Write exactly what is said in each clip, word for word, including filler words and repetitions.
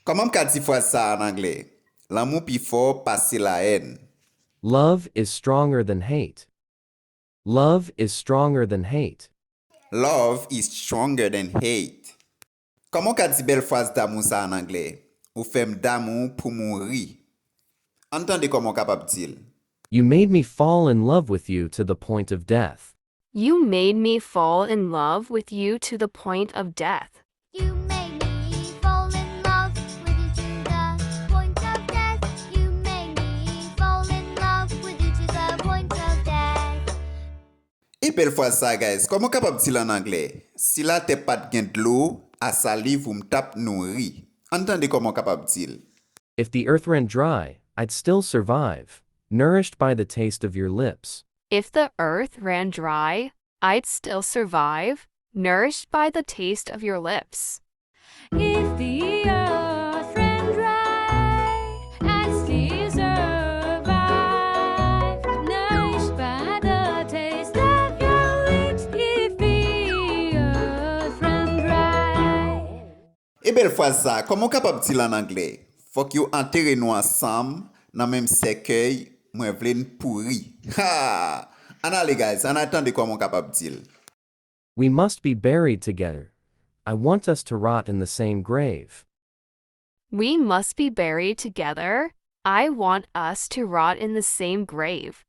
Kòman m ka di fraz sa a an anglè? Lanmou pi fò pase lahèn. Love is stronger than hate. Love is stronger than hate. Love is stronger than hate. Kòman w ka di bèl fraz damou sa a an anglè? Ou fè m damou pou mouri. Ann tande kòman w kapab di l. You made me fall in love with you to the point of death. You made me fall in love with you to the point of death. You made me fall in love with you to the point of death. You made me fall in love with you to the point of death. E bèl fraz sa, guys. Kòman w kapab di l an anglè? Si latè pa t gen dlo, a saliv ou m t ap nouri. Ann tande kòman w kapab di l. If the earth ran dry, I'd still survive, nourished by the taste of your lips. If the earth ran dry, I'd still survive, nourished by the taste of your lips. If the earth ran dry, I'd still survive, nourished by the taste of your lips. If the earth ran dry. E bèl fraz sa, kòman w kapab di l an anglè? Fòk yo antere nou ansanm nan menm sèkèy, mwen vle n pouri. Ha! Ann ale, guys, ann al tande kòman w kapab di l. We must be buried together. I want us to rot in the same grave. We must be buried together. I want us to rot in the same grave.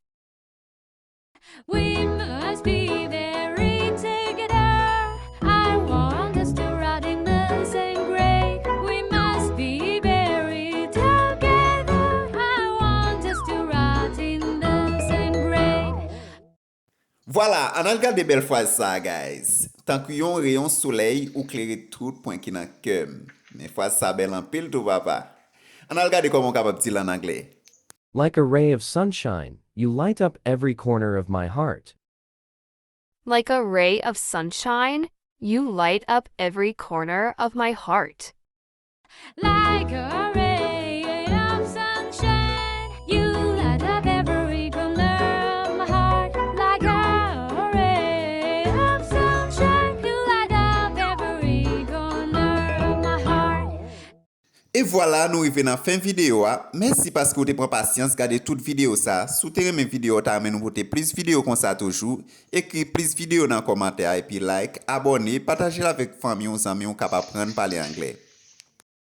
We must be buried together. I want us to rot in the same grave. We must be buried together. I want us to rot in the same grave. Vwala, ann al gade bèl fraz sa a, guys. Tankou yon reyon solèy, ou klere tout pwen ki nan kè m. Men fraz sa bèl anpil tou, papa. Ann al gade kòman w kapab di l an anglè. Like a ray of sunshine, you light up every corner of my heart. Like a ray of sunshine, you light up every corner of my heart. Like a ray of sunshine, you light up every corner of my heart. Like a ray of sunshine, you light up every corner of my heart. E vwala, nou rive nan fen videyo a. Mèsi paske w te pran pasyans gade tout videyo sa. Si w te renmen videyo, w ta renmen nou pote plis videyo konsa toujou, ekri plis videyo nan kòmantè a epi like, abòne, pataje l avèk fanmi w, zanmi w k ap aprann pale anglè.